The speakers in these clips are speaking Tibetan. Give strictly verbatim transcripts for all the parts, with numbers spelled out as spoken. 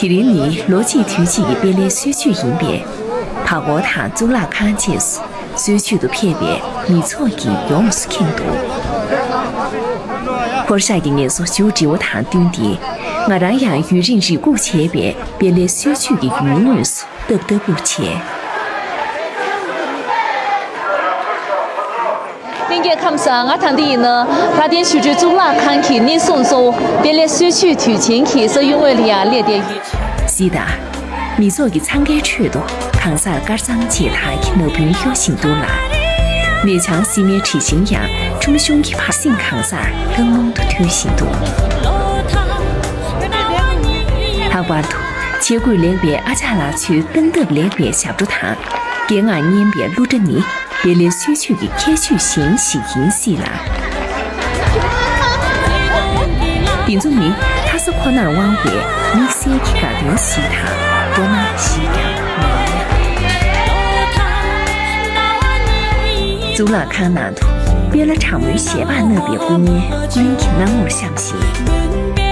དེ་རིང་ནི་ལོ་གཅིག་དུས་གཅིག་གི་དཔལ་ལྷའི་གསོལ་མཆོད་ཡིན་པས། བར་སྐོར་དང་གཙུག་ལག་ཁང་བཅས་སུ་གསོལ་མཆོད་དུ་ཕེབས་པའི་མི་ཚོགས་ཀྱིས་ཡོངས་སུ་ཁེངས་འདུག་ཧོར་ཤག་གི་ངལ་གསོ་ཞུ་དྲི་བ་དང་བསྟུན་ཏེ། ང་རང་ཡང་ཡུན་རིང་རེ་སྒུག་བྱས་པའི་དཔལ་ལྷའི་གསོལ་མཆོད་ཀྱི་ཡུལ་དངོས་སུ་སྟབས་སྟབས་བུར་བྱས། ལྷན་རྒྱས་ཁམས་བཟང་། ང་ད་ལྟ་ཡིན་ན་ལྷ་ལྡན་ཆོས་སྤྲུལ་གཙུག་ལག་ཁང་གི་གནས་སྲུང་གཙོ་བོ་དཔལ་ལྷའི་གསོལ་མཆོད་དུས་ཆེན་གྱི་ས་ཡུལ་དངོས་ལ་ཡང་སླེབས་བསྡད་ཡོད། གཟིགས་དང་། མི་ཚོགས་ཀྱི་འཚང་ཁའི་ཁྲོད་དུ་གང་སར་དཀར་གཙང་བཅས་དར་གྱི་ན་བུན་གཡོ་བཞིན་འདུག་ལ། མེ་བྱང་སིལ་མའི་དྲི་ཞིམ་ཡང་ཁྲོམ་གཞུང་གི་བར་གསེང་གང་སར་ལྷང་ལྷུང་དུ་ཐོན་བཞིན་འདུག་ལྷག་པར་དུ་ཆས་གོས་ལེགས་པའི་ཨ་ཅག་ལགས་ཚོའི་སྟངས་སྟབས་ལེགས་པའི་ཞབས་བྲོ་དང་། སྐད་ངག་སྙན་པའི་གླུ་སྒྲ་ནི་དཔལ་ལྷའི་གསོལ་མཆོད་ཀྱི་ཁྱད་ཆོས་གཞན་ཞིག་ཡིན་སྲིད་ལ། འདི་ཚོ་ནི་ལྷ་ས་ཁོ་ནར་དབང་བའི་དམིགས་བསལ་གྱི་དགའ་སྟོན་ཞིག་དང་སྤྲོ་སྣང་ཞིག་ཀྱང་མིན། གཙུག་ལག་ཁང་ནང་དུ་དཔལ་ལྷ་དྲག་མོའི་ཞལ་འབག་མནབས་པའི་སྐུ་བརྙན་སྔོན་གྱི་སྣང་ངོར་བཤམས་ཤིང་།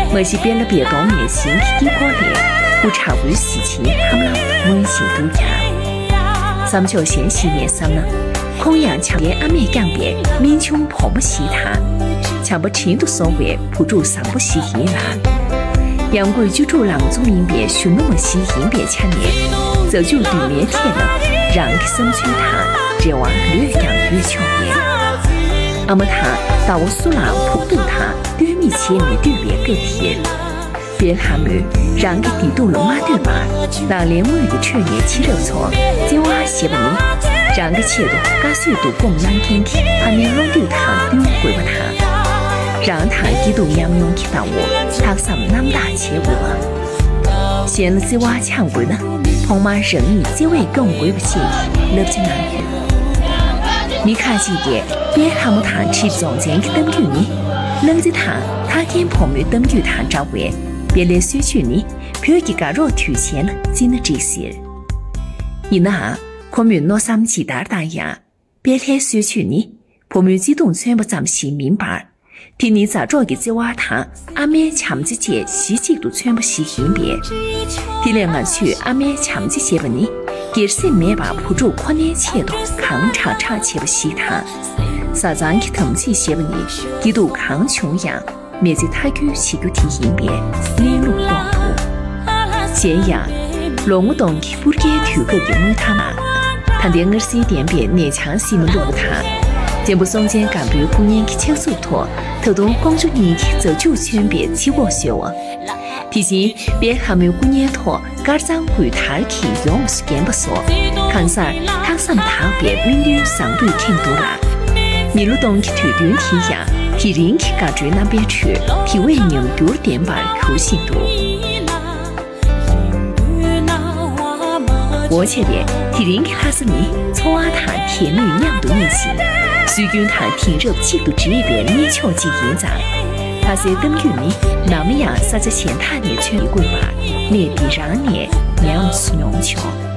མ་གཞི་དཔལ་ལྷ་སྦལ་གདོང་མའི་ཞིང་གི་དཀྱིལ་འཁོར་ལས་སྐུ་དྲག་པོའི་གཟི་བྱིན་ཧམ་ལམ་དུ་མངོན་བཞིན་འདུག་ཀྱང་། བསམ་ཕྱོགས་གཞན་ཞིག་ནས་བསམ་ན། ཁོང་ཡང་བྱམས་པའི་ཨ་མས་བསྐྱངས་པའི་སྨན་ཆུང་བུ་མོ་ཞིག་དང་། བྱམས་པ་དྲིན་དུ་གསོ་བའི་བུ་ཕྲུག་བཟང་པོ་ཞིག་ཡིན་ལ། ཡང་སྒོས་བཅུ་དྲུག་ལང་ཚོ་སྨིན་པའི་གཞོན་ནུ་མ་ཞིག་ཡིན་པའི་ཆ་ནས། མཛའ་གཅུགས་འདུན་མའི་ཐད་ལ་རང་གི་བསམ་ཚུལ་དང་འབྲེལ་བ་ལོས་ཀྱང་ཡོད་ཆོག་པས། ཨ་མ་དང་ཟླ་བོ་སུ་ལའང་ཕུགས་བསམ་དང་ལྟོས་མེད་བྱེད་མི་འདོད་པའི་སྐབས་དེར། དཔལ་ལྷ་མོས་རང་གི་བདེ་སྡུག་ལ་མ་ལྟོས་པར་ལག་ལེན་དངོས་ཀྱི་ཁྲོད་ནས་ཕྱི་རབས་ཚོར་བརྩེ་བ་ཞེས་པ་ནི། རང་གི་ཆེད་དུ་དཀའ་སྤྱད་སྡུག་སྒོམ་གནང་མཁན་གྱི་ཕ་མའི་བློ་འདོད་དང་བསྟུན་དགོས་པ་དང་། རང་དང་སྐྱིད་སྡུག་མཉམ་མྱོང་གི་ཟླ་བོར་ལྷག་བསམ་རྣམ་དག་བྱེད་དགོས་པ། གཞན་ལ་བརྩེ་བ་འཆང་དགོས་ན་ཐོག་མར་རང་ཉིད་བརྩེ་བས་སྐྱོང་དགོས་པ་བཅས་ཀྱི་བསླབ་བྱ་གནང་ཡོད། མི་ཁ་ཅིག་གིས་དཔལ་ལྷ་མོ་དང་འཁྲིལ་རྫོགས་ཆེན་གྱི་གཏམ་རྒྱུད་ནི། གླང་རྫི་དང་ལྷ་རྒན་བུ་མོའི་གཏམ་རྒྱུད་དང་འདྲ་བས། དཔལ་ལྷའི་གསོལ་མཆོད་ནི་བོད་ཀྱི་དགའ་རོགས་དུས་ཆེན་ལ་བརྩི་ན་འགྲིག་ཟེར། ཡིན་ནའང་ཁོ་མོས་མནོ་བསམ་ཇི་ལྟར་བཏང་ཡང་། དཔལ་ལྷའི་གསོལ་མཆོད་ནི་བུ་མོའི་བརྩེ་དུང་མཚོན་པ་ཙམ་ཞིག་མིན་པར། དེ་ནི་མཛའ་གྲོགས་ཀྱི་བརྩེ་བ་དང་ཨ་མའི་བྱམས་བརྩེ་བཅས་གཞི་གཅིག་ཏུ་མཚོན་པ་ཞིག་ཡིན་པས། དེ་ལས་ང་ཚོས་ཨ་མའི་བྱམས་བརྩེ་ཞེས་པ་ནི་སྒེར་སེམས་མེད་པར་བུ་ཕྲུག་ཁོ་ནའི་ཆེད་དུ་གང་དྲག་དྲག་བྱེད་པ་ཞིག་དང་། བཟའ་ཚང་གི་དམ་ཚིག་ཞེས་པ་ནི་སྐྱིད་སྡུག་གང་བྱུང་ཡང་མི་ཚེ་མཐའ་འཁྱོལ་བྱེད་རྒྱུ་དེ་ཡིན་པའི་གནས་ལུགས་རྟོགས་ཐུབ། གཞན་ཡང་། ལོ་ངོ་སྟོང་གི་སྤུར་རྒྱལ་དུས་སྐབས་ཀྱི་དངུལ་ཐང་ནང་། ད་ལྟའི་མངར་ཟས་ལྡན་པའི་ནས་ཆང་བསིལ་མ་བླུགས་པ་དང་། བཙན་པོ་སྲོང་བཙན་སྒམ་པོའི་སྐུ་བརྙན་གྱི་ཕྱག་མཛུབ་ཐོག་ད་དུང་ཀོང་ཇོ་གཉིས་ཀྱི་མཛའ་གཅུགས་མཚོན་པའི་ཕྱི་ཁོག་བཟོས་པ། དེ་བཞིན་དཔལ་ལྷ་མོའི་སྐུ་བརྙན་ཐོག་དཀར་གཙང་གོས་དར་གྱིས་ཡོངས་སུ་བརྒྱན་པ་སོགས་གང་སར་ལྷག་བསམ་དག་པའི་སྨོན་འདུན་བཟང་པོས་ཁེངས་འདུག་ལ། མི་ལོ་སྟོང་གི་དུས་སྟོན་དེ་ཡང་དེ་རིང་གི་དགའ་སྤྲོའི་རྣམ་པའི་ཁྲོད་དེ་བས་ཉམས་འགྱུར་ལྡན་པར་གྱུར་བཞིན་འདུག་འོ་བྱས་པས་དེ་རིང་གི་ལྷ་ས་ནི་འཚོ་བ་དང་དད་མོས་མཉམ་དུ་གནས་ཤིང་། སྲོལ་རྒྱུན་དང་དེང་རབས་གཅིག་ཏུ་འདྲེས་པའི་གནས་མཆོག་ཅིག་ཡིན་ཙང་། ལྷ་སའི་གཏམ་རྒྱུད་ནི་ནམ་ཡང་ས་ཆ་གཞན་དག་ནས་མཚོན་མི་དགོས་པར་གནས་འདི་རང་ནས་ཉམས་སུ་མྱོང་ཆོག